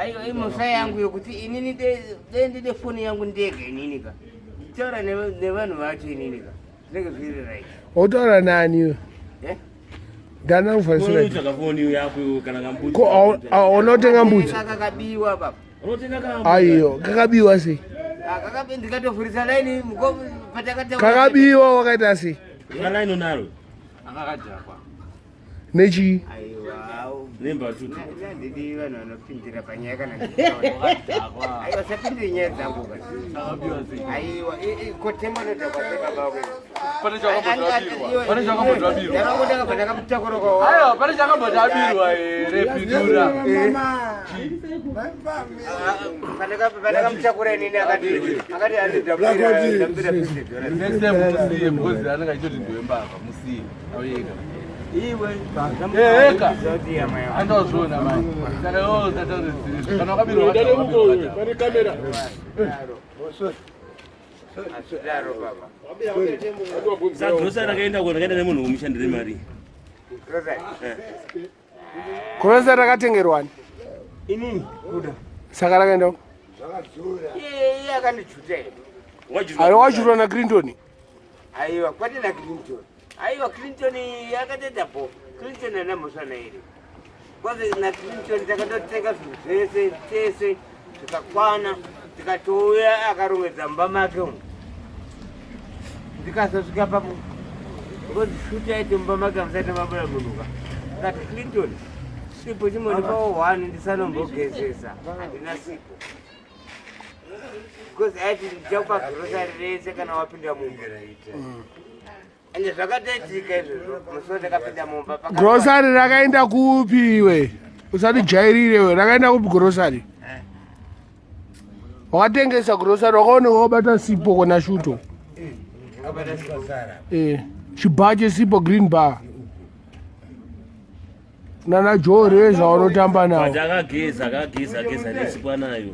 Aiwa, imhosva yangu yokuti inini dei ndine foni yangu ndega inini ka. Nditaura nevanhu vacho inini ka. Zvinenge zviri right. Wotaura nani iwe? Eh? Ndana kufarisira. Unotsvaga foni yako iwe kana kambudzi. Ko unotenga mbudzi? Kakabiwa baba. Unotenga kambudzi. Aiyo, kakabiwa sei? Ah, ndikatofurisa line patakataura. Kakabiwa wakaita sei? Line unaro. Akakadhakwa. Nechii? Aiwa. Nembatutu. Ndidi vanhu vanopindira panyaya kana aiwa sapindire nyaya dzangu ka. Aiwa kotemba nodhakwa sei baba wako. Pane chakambodhabirwa. Pane chakambodhabirwa. Ndakangotanga ndakamutakura Aiwa, pane chakambodhabirwa here pindura. Pandakamutakura inini akati akati andidhambira dhambira Next time musiye because anenge achitoti ndiwe mbavha, musiye. Auye Iwe eka. Andozviona mai. Saka iwewe usataure zvisiri. Kana wakabirwa wakabirwa. Pane kamera. Asidaro baba. Sagrosa rakaenda ko rakaenda nemunhu womushandire mari. Grocery rakatengerwani? Inini kuda. Saka rakaenda Iye akandichuta here. Aiwa wachurwa na Clinton. Aiwa kwete na Clinton. Aiwa Clinton yakatoita bo. Clinton ana mhosva nairi. Kwanza na Clinton takatotenga zvinhu zvese tese zvikakwana tikatouya akarongedza mumba make umu. Ndikazosvika papo ngozi shuta yaiti mumba make amusati mabuda munhuka. Ndikati Clinton sipo chimbondipawo one ndisanombogezesa handina sipo. Because aiti ndichakupa grocery rese kana wapinda mumba. Ende zvakatoitika izvozvo musi wandakapinda mumba. Grocery rakaenda kupi iwe? Usatijairire iwe, rakaenda kupi grocery? Wakatengesa grocery wakaoneka wakabata sipo kona shuto. Eh, chibha chesipo green bar. Nana Joe Reza vanotamba nawo. But akageza akageza ageza nesipo anayo.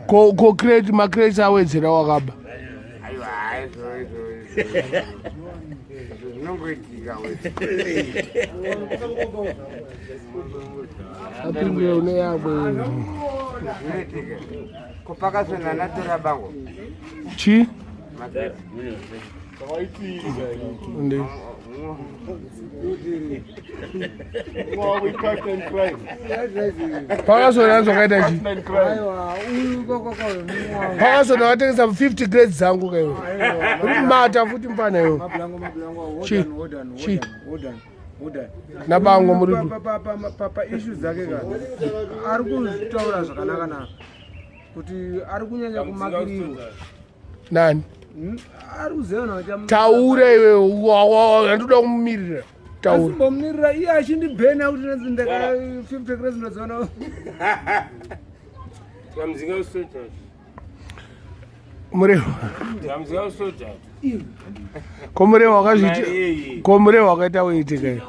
Ko ko crate ma crates awedzera wakaba. Aiwa izvo izvo izvo zvinongoitika we. Apindure une yako. Zvinoitika. Ko pakasona natora bango. Chi? Macrates. Ndi. Pakasona zvakaita chi? Pakasona watengesa 50 grades dzangu kaiwe. Uri mata futi mfana iwe. Chi? Chi? Nabango muri pa issue dzake ka ari kutaura zvakanaka naka kuti ari kunyanya kumakirirwa nani ari kuziva taura iwe handoda kumumirira taura asimbomumirira iye achindibhena kuti nanzi ndaka 50 grades ndadziona murewa ko murewa wakazviti ko murewa wakaita weitika iyo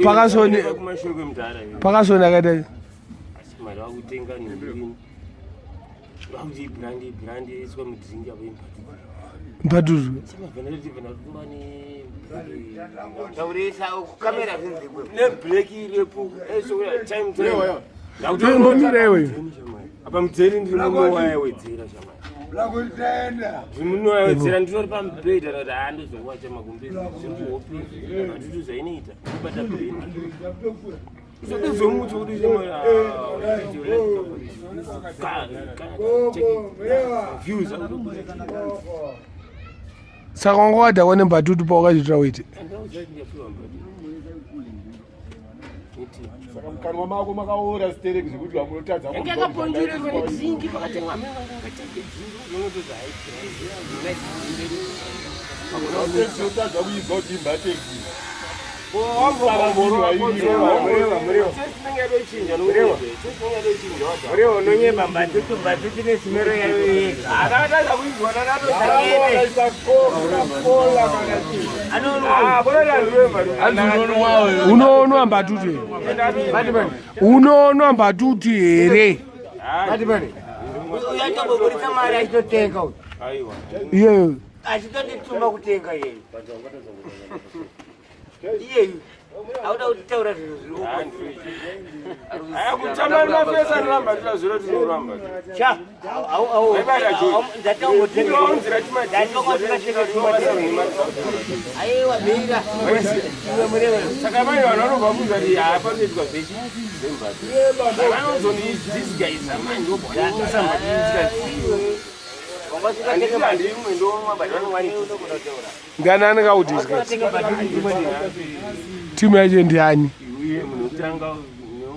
Pakasoni pakasoni akaita mbatuzu Taurisa kamera zvinzikwe. Ngomira iwe. Apa mudzeri ndiri munowayawedzera shamwari. Ndiri munowayawedzera nditori pamubhedha ndati haa ndozowacha magumbezi zviri kuhope hatiti zvainoita kubata brain. Zvomuti kuti shamwari views Saka wanga wadhakwa nembatutu pawakazviitira weti. Saka mukanwa mako makaora stereki zvekuti vamunotadza Yange yakaponjererwa nedzingi pakatengwa amene vangatenge dzingi unotoza haitadza kuibva kuti imbateki. Murewa unonyeba mbatutu mbatutu nesimero yayo yega. Unoonwa mbatutu here? Unoonwa mbatutu here? Uyu atomboburitsa mari achitotenga uyu. Iyeyo. Achitondituma kutenga iyeyu. Iyeyu. Auda kutitaura zvinhu zviri uko. Kutamba mafesa anoramba tira zviro tinoramba. Cha. Au au. Ndatongotenga. Ndatongotenga. Aiwa mira. Iwe murewa. Saka mai vanhu vanobva kunza kuti hapa panoitwa zvechi zvembatu. Vanozonidisguise manje wobva Wanga usingatenga handimwe ndomwa but vanongwani Ndiani anenge audisguise? Timu yacho ndiani? Uye munhu wekutanga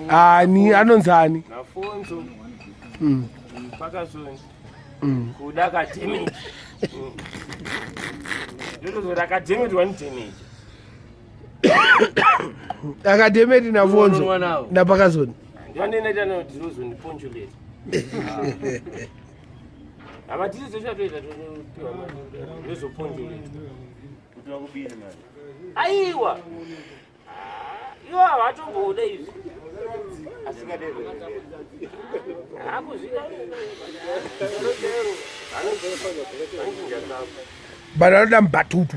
Ani anonzi ani? nafonso pakasoni kuda kadamage ndotozoti akadamage wani damage. Akademeti nafonso Unonwa nawo. napakazoni. Ndivanenoita nodhirozondiponjulate hamatiri zechatoita topiwa ndozoponjulate. Kuti vakubiri manje. Aiwa, iwo havatomboda izvi. Hakuzvida. But anoda mbatutu.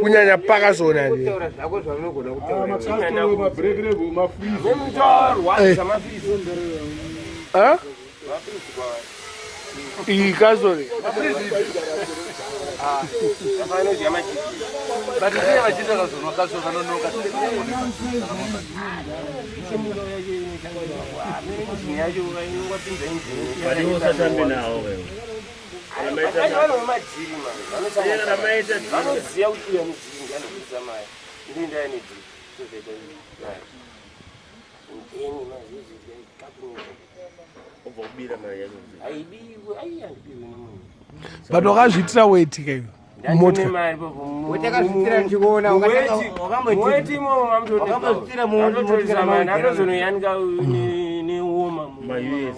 Kunyanya pakazoni ani. Kutaura zvako zvaunogona kutaura. Mabreak mafreeze. Nemutorwadza mafisi. Ah? Iyi kazoni. Afanodya machisi. But sei vachiita kazonwa kacho kanonoka? Injini yacho inongwapinza injini. But iwe usatambe nawo wewe. Vanomadhiri Kana maita dhiri. vanoziva kuti uyu ane dhiri ndianokuisa mari ndoenda ane dhiri tozoita mari then mazvizvikapunaa. Ubva kubira mari yacho. Aibiwe, ai handibiwe nemunhu. But wakazviitira weti kaiwe. Ndandine Mota. mari. Watakazvitira ndichiona Muweti imomo. Wakambozvitira mumotikari Mamutonisamani atozonoyanika neoma. Ma-US.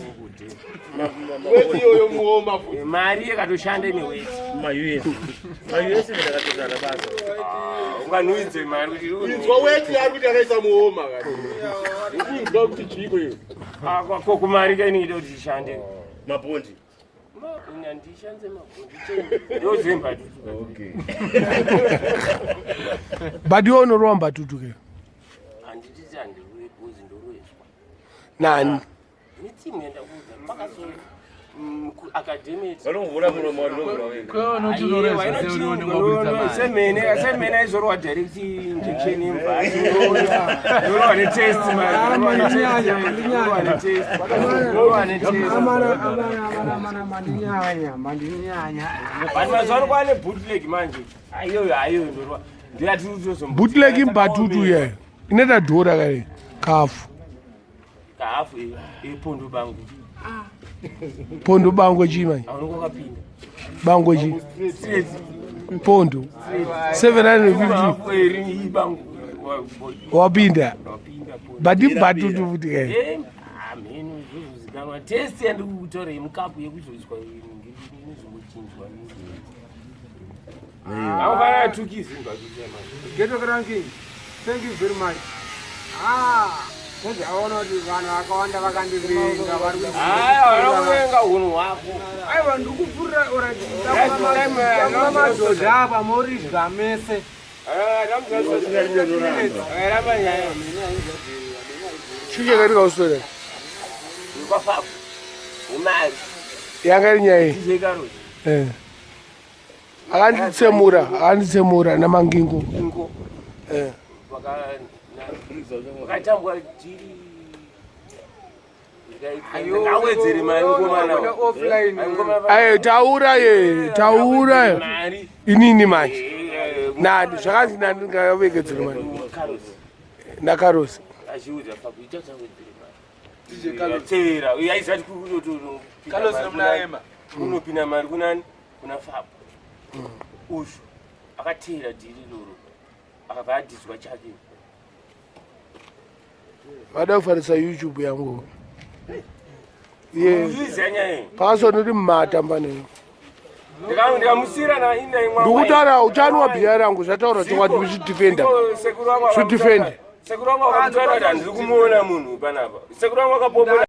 Weti iyoyo muoma futi. Mari yakatoshanda neweti. Ma-US. Ma-US ndakatozana basa. Unganhuidze mari kuti Inzwa weti ari kuti akaisa muoma kani. Ikunzwa kuti chiiko iyo. Ko kumari kainoita kuti ishande. Mabhondi. Handishandise mabhondi, ndozembatu. Okay. But iwe unorova mbatutu ke. Handititi handiroe bhozi, ndoroeswa. Nani? Netimu yandakuudza pakaso akademeti. Vanovhura muromo watinovhura wega. Kwevanotinoreswa seunonenge waburitsa mari. Semene semene aizorwa direct injection yemvati, ndorwa netest. Amana, amana, amana, amana, mandinyanya, mandinyanya. But mazuva ano kwaane bootleg manje, aiyoyo aiyoyo ndorwa ndiyatiri. Bootleg mbatutu ye. Inoita dhora kare. Kafu. Kahafu epondo bangu. Pondo bango chi manje. Aunenge wakapinda. Bango chi. Straight. Pondo. 750. Hafu eri ibangu. Wapinda. Wapinda pondo. But imbatutu futi kai. Hameno zvozozikanwa test yandiri kutaura yemukapu yekuzoiswa inozombochinjwa. Anofanira tukizimba. Ghetto Ranking, thank you very much. Ah, aona kuti vanhu vakawanda vakandivenga vari kuti- Haya, vanokuvenga unhu hwako. Aiwa, ndiri kupfurira madhodha apa moridya mese. Ramba nyaya. Chii chakaitika kuswera? Kwafafu imari. Yanga iri nyaya iyi. Tijekarosi. Eh. Akanditsemura, akanditsemura namangingo. Ingo. Eh. Wakatambwa dhiri awedzere mari mukomana. Offline. Aye, taura ye, taura ye. Mari. Inini manje. Nani zvakanzi nani ngavekedzere mari. Karosi. Nakarosi. Achiudza fabu ita tsawedzere mari tevera uyu aizati. Carlos nomunaema. Kunopinda mari kunani? Kuna fabu ushu. Akateera dhiri iroro, akabva adhizwa chake. Vada kufarisa YouTube yangu. Pasonoti mumata mbaneyo. Ndikutaura uchanwa bhiya rangu zvataura chokwadi uchidefenda. Chidefend. Sekuru vangu vakamutora kuti handiri kumuona munhu panapa. Sekuru vangu vakapopota.